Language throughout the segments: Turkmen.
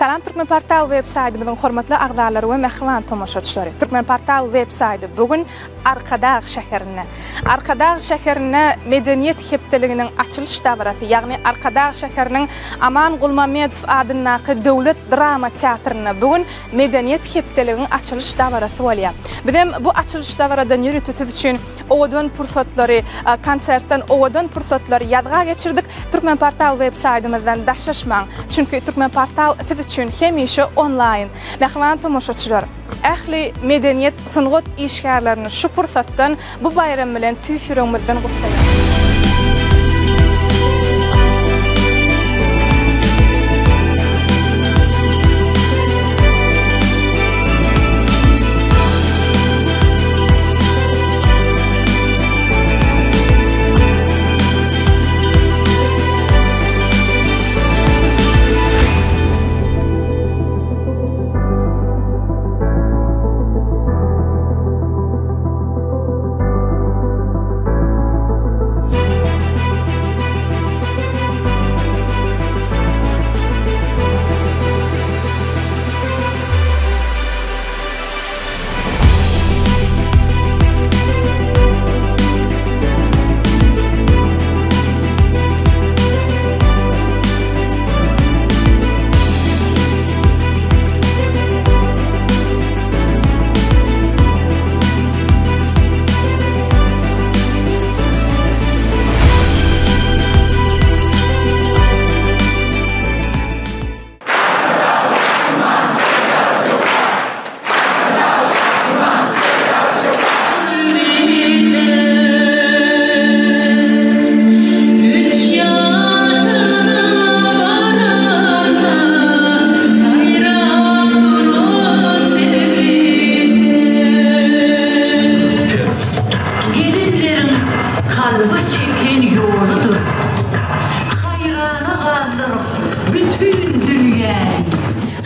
Salam Türkmenportal web saýtymyzyň hormatly agzalary we mähriban tomaşaçylary. Türkmenportal web saýty bu gün Arkadag şäherinde. Arkadag şäherinde Medeniýet hepdeliginiň açylyş dabarasy, ýagny Arkadag şäheriniň Aman Gulmamedow adyndaky döwlet drama teatrynda bu gün Medeniýet hepdeligiň açylyş dabarasy bolýar. Bizem bu açylyş dabaradan ýörite siz üçin owadan pursatlary, konsertden owadan pursatlary ýazga geçirdik. Türkmenportal web saýtymyzdan daşlaşmaň. Çünki Türkmenportal siz üçin hemişe onlaýn. Mähriban tomaşaçylar, ähli medeniýet, sungat işgärlerini şu pursatdan bu baýram bilen tüýs ýüregimizden gutlaýarys. Gelinleriň kalba çeken ýoludyr. Haýrana galdyryp bütin dünýäni.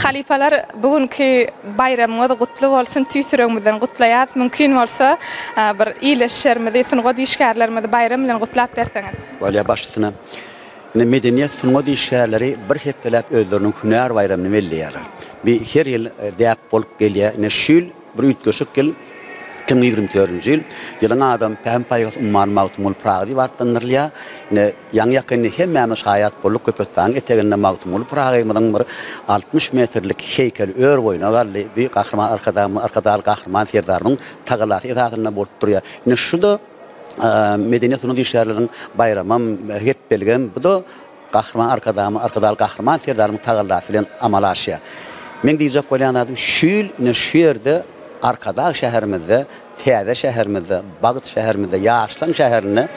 Halypalar bu günki baýramyňyz gutly bolsun tüýs ýüregimizden gutlaýas mümkin bolsa bir ildeşlerimizi sungat işgärlerimizi baýram bilen gutlap berseňiz. Bolýar baş üstüne. Ine medeniýet sungat işgärleri bir hepdeläp özleriniň hünär baýramyny belleýärler. Bi her ýyl däp bolup gelýär. Ine şu ýyl Bir üýtgeşik ýyl, 2024-nji ýyl. Ýylyň adamy Pähim-paýhas ummany Magtymguly Pyragy diýip atlandyrylýar. Ine, ýaňy-ýakynda hemmämiz şaýat bolduk, Köpetdagyň eteginde Magtymguly Pyragymyzyň bir 60 metrlik heýkeli ör boýuna galdy. Bu Gahryman Arkadagymyz, Arkadagly Gahryman Serdarymyzyň tagallasy esasynda bolup durýar. Ine, şu-da medeniýet-sungat işgärleriniň baýramam, hepdeligem, bu-da Gahryman Arkadagymyz, Arkadagly Gahryman Serdarymyzyň tagallasy bilen amala aşýar. Meň diýjek bolýan zadym, şu ýyl ine şu ýerde Arkadag şäherimizde, täze şäherimizde, bagt şäherimizde, ýaşlaň şäherinde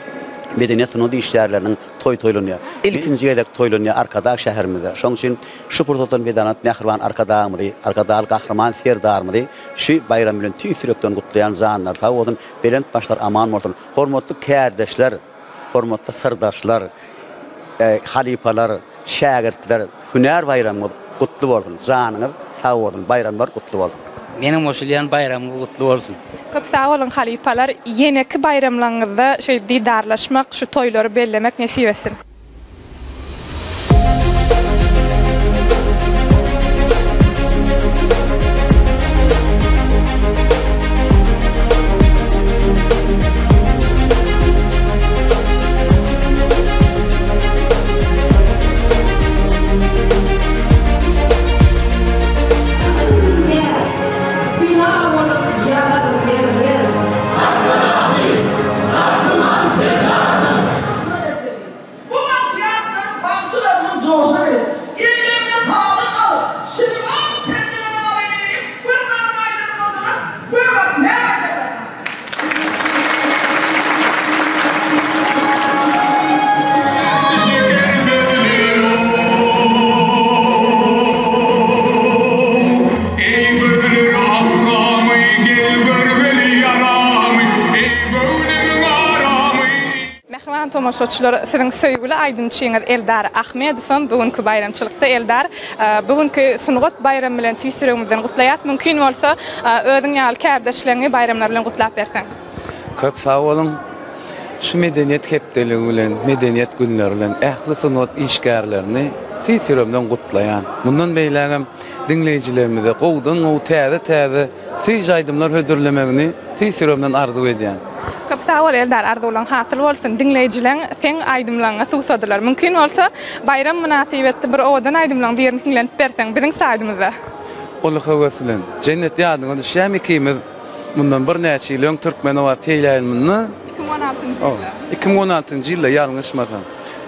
medeniýet sungat işgärleriniň toý toýlanýar. Ilkinji gezek toýlanýar Arkadag şäherimizde. Şonuň üçin şu pursatdan peýdalanyp mähriban Arkadagymyzy, Arkadagly Gahryman Serdarymyzy şu baýram bilen tüýs ýürekden gutlaýan janlary sag bolsun, belent başlary aman bolsun. Hormatly kärdeşler! Hormatly syrdaşlar, halypalar, şägirtler, hünär baýramyňyz gutly bolsun! Janyňyz sag bolsun, baýramlar gutly bolsun! Meniň goşulýan baýramyňyz gutly bolsun! Köp sag boluň halypalar, ýeneki baýramlaryňyzda şeýdip didarlaşmak, şu toýlary bellemek nesip etsin! Bina bolup ýazar mermer. Arkadagly Gahryman Serdarymyz! Bu bagtyýarlyklaryň bagşylarynyň joşa gelip, ellerine sazyny alyp, şirwan perdeleri alyp, bir nagma aýdan bolsalar, gör bak, näme aýdarlar maňa. Eý gözler asramy, gel görgeli ýaramy, Eý göwnümiň aramy. Mähriban tomaşaçylar, siziň söýgüli aýdymçyňyz Eldar Ahmedowam bu günki baýramçylykda. Eldar, bu günki sungat baýramy bilen tüýs ýüregimizden gutlaýas. Mümkin bolsa, özüň ýaly kärdeşleriňi baýramlar bilen gutlap berseň. Köp sag boluň. Şu Medeniýet hepdeligi bilen, Medeniýet günleri bilen ähli sungat işgärlerini. tüýs ýüregimden gutlaýan. Mundan beýlägem diňleýjilerimize gowudan-gowy täze-täze süýji aýdymlar hödürlemegini tüýs ýüregimden arzuw edýän. Köp sag bol Eldar arzuwlaň hasyl bolsun diňleýjileň seň aýdymlaňa suwsadylar mümkin bolsa baýram mynasybetli bir owadan aýdymlaň birini hiňlenip berseň biziň saýdymyzda. Uly höwes bilen. Jennet ýadyňa düşýämi ikimiz mundan birnäçe ýyl öň Türkmenobat teleýaýlymynda 2016-njy ýylda. 2016-njy ýylda ýalňyşmasam.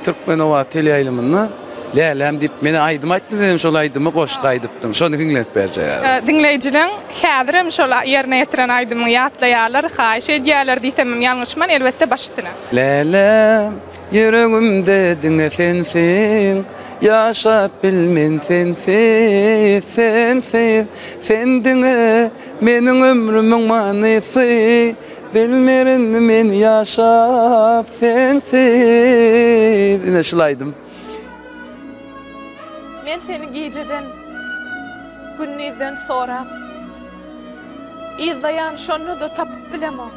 Türkmenobat teleýaýlymynda Läläm diýip men aýdym aýtdym senem şol aýdymy goşgy aýdypdyň. Şony hiňlenip berjek häzir. Diňleýjileň häzirem şol ýerine ýetiren aýdymyňy ýatlaýarlar, haýyş edýärler diýsemem ýalňyşman elbetde baş üstüne. Läläm ýüregimde diňe sensiň Ýaşap bilmen sensiz, sensiz Sen diňe meniň ömrümiň manysy Bilmerinmi men ýaşap sensiz Ine şul aýdym. Men seni gijeden, gündizden sorap, Yzlaýan şonda-da tapyp bilemok.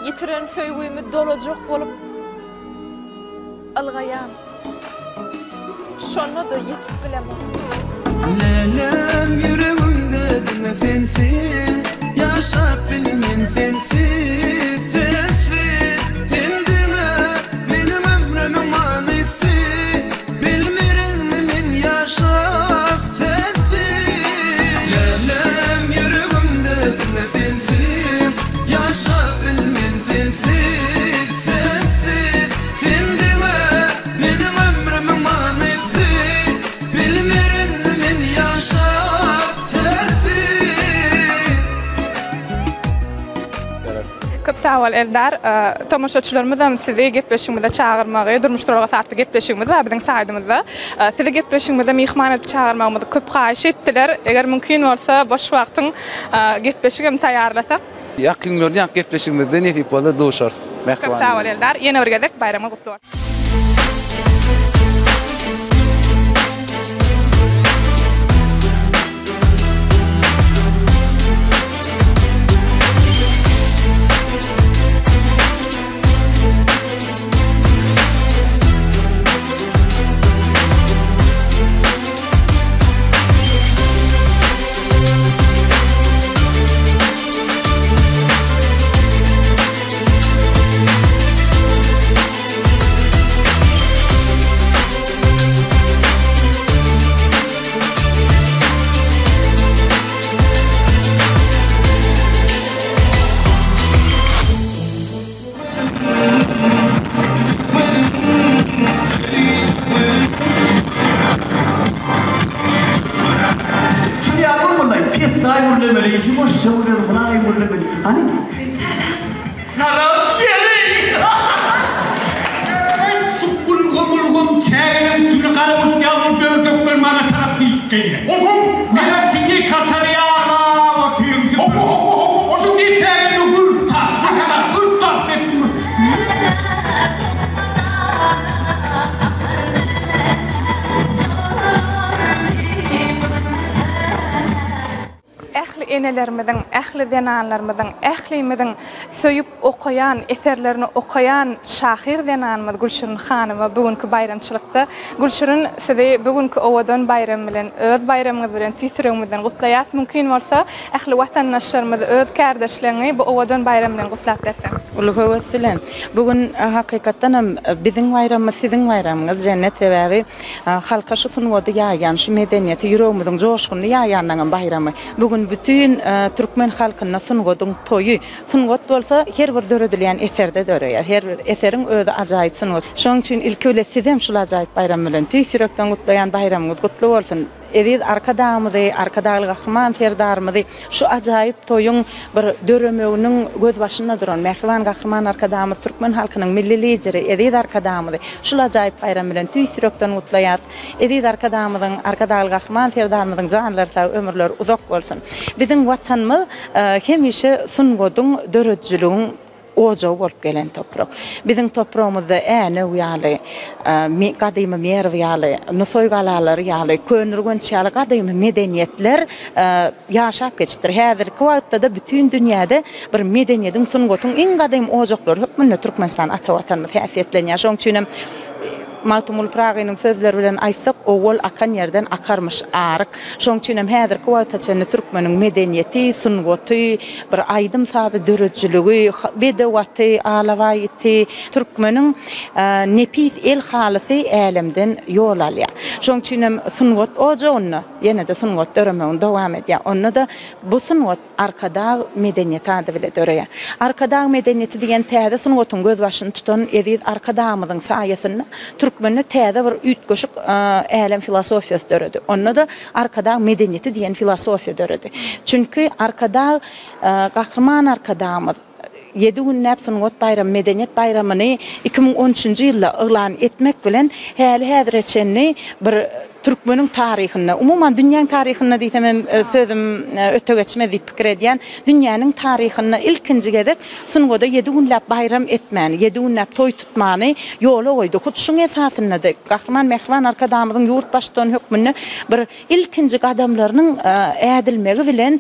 Ýitiren söýgümi dolajak bolup ylgaýan. Şonda-da ýetip bilemok. Läläm ýüregimde diňe sensiň Ýaşap bilmen sensiz, sensiz Sen diňe meniň ömrümiň manysy Bilmerinmi men ýaşap sensiz Läläm ýüregimde diňe sensiň Ýaşap bilmen sensiz, sensiz Sen diňe meniň ömrümiň manysy Bilmerin men ýaşap sensiz. Köp sag bol Eldar. Tomaşaçylarymyzam sizi gepleşigimize çagyrmagy, Durmuş duralgasy atly gepleşigimiz bar biziň saýdymyzda. Sizi gepleşigimize myhman edip çagyrmagymyzy köp haýyş etdiler. Eger mümkin bolsa boş wagtyň gepleşigem taýýarlasak. Ýakyn günlerde ýaňky gepleşigimizde nesip bolsa duşarys. Köp sag bol Eldar. Ýene bir gezek baýramyň gutly bolsun. Şuny ýaly bolmaly, pessaý gürlemeli, ýuwaşja gürlemeli, mylaýym gürlemeli. Hany? Salam diýeli! Şu ulgam-ulgam çägeniň üstünde gara bulut ýaly bolup ördekler maňa tarap üýşüp gelýär. Menem şindi Katary ýaglap otyryn. Şu depäginde gür tap, gür tap, gür tap diýip. Ähli enelerimiziň, ähli zenanlarymyzyň, ählimiziň söýüp okaýan, eserlerini okaýan şahyr zenanymyz Gülşirin hanyma bu günki baýramçylykda Gülşirin sizi bu günki owadan baýram bilen, öz baýramyňyz bilen tüýs ýüregimizden gutlaýas. Mümkin bolsa, ähli watandaşlarymyzy, öz kärdeşleriňi bu owadan baýram bilen gutlap berseň. Uly höwes bilen. Bu gün hakykatdan hem biziň baýramymyz siziň baýramyňyz Jennet sebäbi halka şu sungaty ýaýan, şu medeniýeti ýüregimiziň joşgunyny ýaýanlaryň baýramy. Bu gün bütin türkmen halkynda sungatyň toýy. Sungat bolsa her bir döredilýän eserde döreýär. Her bir eseriň özi ajaýyp sungat. Şonuň üçin ilki bile sizem şul ajaýyp baýram bilen tüýs ýürekden gutlaýan baýramyňyz gutly bolsun. Eziz Arkadagymyzy, Arkadagly Gahryman Serdarymyzy şu ajaýyp toýuň bir döremeginiň gözbaşynda duran mähriban Gahryman Arkadagymyz türkmen halkynyň Milli Lideri eziz Arkadagymyzy şul ajaýyp baýram bilen tüýs ýürekden gutlaýarys. Eziz Arkadagymyzyň, Arkadagly Gahryman Serdarymyzyň janlary sag, ömürleri uzak bolsun. Biziň Watanymyz hemişe sungatyň, döredijiligiň ojagy bolup gelen toprak. Biziň topragymyzda Änew ýaly, gadymy Merw ýaly, Nusaý galalary ýaly, Köneürgenç ýaly gadymy medeniýetler ýaşap geçipdir. Häzirki wagtda-da bütin dünýäde bir medeniýetiň, sungatyň iň gadymy ojaklary hökmünde Türkmenistan ata Watanymyz häsiýetlenýär. Şonuň üçin hem. Magtymguly Pyragynyň sözleri bilen aýtsak, owwal akan ýerden akarmyş aryk. Şonuň üçin hem häzirki wagta çenli türkmeniň medeniýeti, sungaty, bir aýdym-sazy döredijiligi, bedew aty, alabaý iti, türkmeniň nepis el halysy älemden ýol alýar. Şonuň üçin hem sungat ojagynda ýene-de sungat döremegini dowam edýär. Onda-da bu sungat Arkadag medeniýeti ady bile döreýär. Arkadag medeniýeti diýen täze sungatyň gözbaşyny tutan eziz Arkadagymyzyň saýasynda türkmende täze bir üýtgeşik älem filosofiýasy döredi. Onda-da Arkadag medeniýeti diýen filosofiýa döredi. Çünki Arkadag Gahryman Arkadagymyz ýedi günläp sungat baýramy, medeniýet baýramyny 2013-nji ýylda yglan etmek bilen häli-häzire çenli bir Türkmeniň taryhynda, umuman dünýäň taryhynda diýsem hem sözüm öte geçmez diýip pikir edýän, dünýäniň taryhynda ilkinji gezek sungada ýedi günläp baýram etmäni, ýedi günläp toý tutmany ýola goýdy. Hut şuň esasynda-da Gahryman Mähriban Arkadagymyzyň ýurt Baştutany hökmünde bir ilkinji gadamlarynyň ädilmegi bilen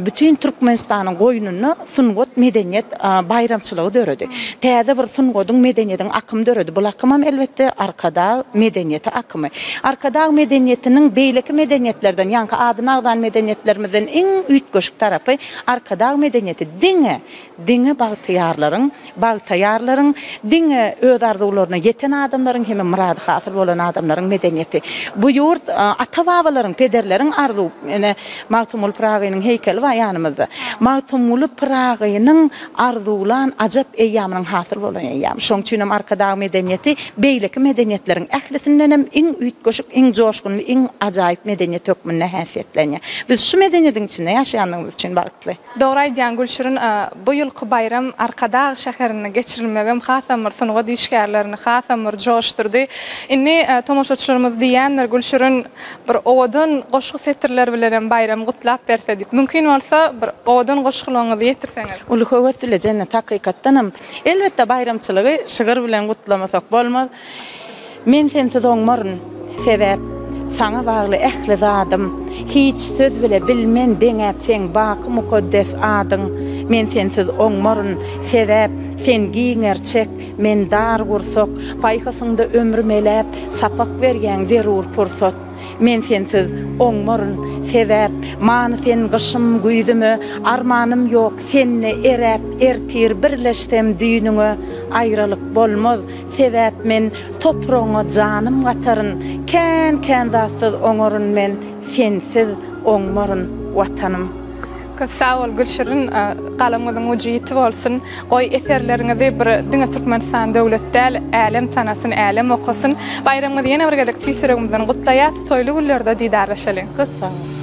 bütin Türkmenistanyň goýnunda sungat, medeniýet baýramçylygy döredi. Täze bir sungatyň, medeniýetiň akymy döredi. Bul akymam elbetde Arkadag medeniýeti akymy. Arkadag medeniýetiniň beýleki medeniýetlerden, ýaňky adyny agzan medeniýetlerimizden iň üýtgeşik tarapy Arkadag medeniýeti diňe Diňe bagtyýarlaryň, bagtaýarlaryň, diňe öz arzuwlaryna ýeten adamlaryň hemem myrady hasyl bolan adamlaryň medeniýeti. Bu ýurt ata-babalaryň, pederleriň arzuw, ine, Magtymguly Pyragynyň heýkeli bar ýanymyzda. Magtymguly Pyragynyň arzuwlan ajap eýýamynyň hasyl bolan eýýamy. Şonuň üçinem Arkadag medeniýeti beýleki medeniýetleriň ählisindenem iň üýtgeşik, iň joşgunly, iň ajaýyp medeniýet hökmünde häsiýetlenýär. Biz şu medeniýetiň içinde ýaşaýandygymyz üçin bagtly. Dogry aýdýaň Gülşirin, bu ýylky baýram Arkadag şäherinde geçirilmegem hasam bir sungat işgärlerini hasam bir joşdurdy. Indi tomaşaçylarymyz diýýändir Gülşirin bir owadan goşgy setirler bilenem baýramy gutlap berse diýip. Mümkin bolsa bir owadan goşgularyňyzy ýetirseňiz. Uly höwes bile Jennet hakykatdanam elbetde baýramçylygy şygyr bilen gutlamasak bolmaz. Men sensiz oňmaryn, sebäp, saňa bagly ähli zadym, Hiç söz bile bilmen deňäp seň baky mukaddes adyň. Men sensiz oňmaryn, sebäp, sen giň erçek, men dar gursak, Paýhasyňda ömrüm eläp, sapak berýäň zerur pursat. Men sensiz oňmaryn, sebäp, many sen gyşym, güýzüme, Armanym ýok, sende eräp, ertir birleşsem düýnüňe, Aýralyk bolmaz, Sebäp men topragyňa janym gataryn, Kän-kän zatsyz oňaryn men, Sensiz oňmaryn, Watanym. Köp sag bol Gülşirin, galamyňyzyň ujy ýiti bolsun. Goý eserleriňizi bir diňe Türkmenistan döwlet däl, älem tanasyn, älem okasyn. Baýramyňyzy ýene bir gezek tüýs ýüregimizden gutlaýas, toýly günlerde didarlaşalyň. Köp sag bol.